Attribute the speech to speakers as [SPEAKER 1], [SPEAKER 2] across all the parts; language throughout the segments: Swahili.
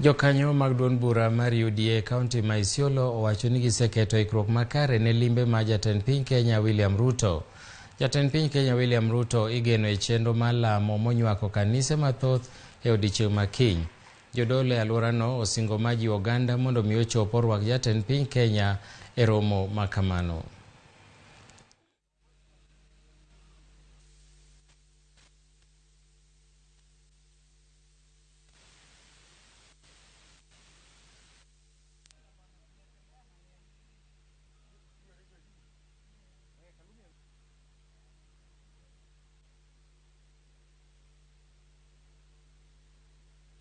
[SPEAKER 1] Jokanyo mag duond bura mar UDA e kaunti ma Isiolo owacho ni giseketo ikruok makare ne limbe ma jatend piny Kenya William Ruto. Jatend piny Kenya William Ruto igeno e chenro mar lamo monywako kanise mathoth e odiechieng' ma kiny. Jodolo e alworano osingo mar jiwo oganda mondo mi ochop orwak jatend piny Kenya e romo ma kamano.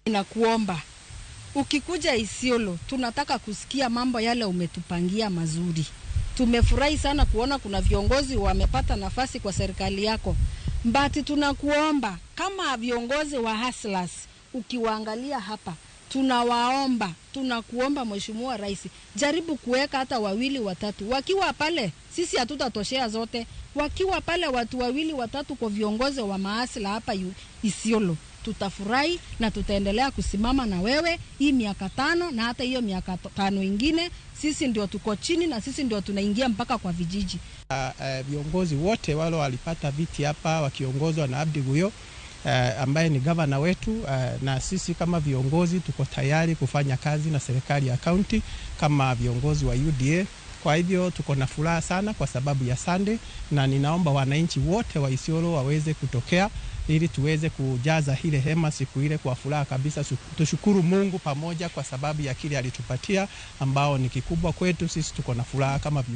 [SPEAKER 2] Nakuomba ukikuja Isiolo, tunataka kusikia mambo yale umetupangia mazuri. Tumefurahi sana kuona kuna viongozi wamepata nafasi kwa serikali yako, but tunakuomba kama viongozi wa hustlers, ukiwaangalia hapa, tunawaomba, tunakuomba Mheshimiwa Rais, jaribu kuweka hata wawili watatu wakiwa pale, sisi hatutatoshea zote. Wakiwa pale watu wawili watatu kwa viongozi wa mahasla hapa Isiolo, tutafurahi na tutaendelea kusimama na wewe hii miaka 5 na hata hiyo miaka 5 ingine. Sisi ndio tuko chini na sisi ndio tunaingia mpaka kwa vijiji.
[SPEAKER 3] Viongozi wote wale walipata viti hapa wakiongozwa na Abdi Guyo ambaye ni gavana wetu, na sisi kama viongozi tuko tayari kufanya kazi na serikali ya kaunti kama viongozi wa UDA. Kwa hivyo tuko na furaha sana kwa sababu ya Sunday, na ninaomba wananchi wote wa Isiolo waweze kutokea ili tuweze kujaza ile hema siku ile kwa furaha kabisa. Tushukuru Mungu pamoja kwa sababu ya kile alitupatia ambao ni kikubwa kwetu. Sisi tuko na furaha kama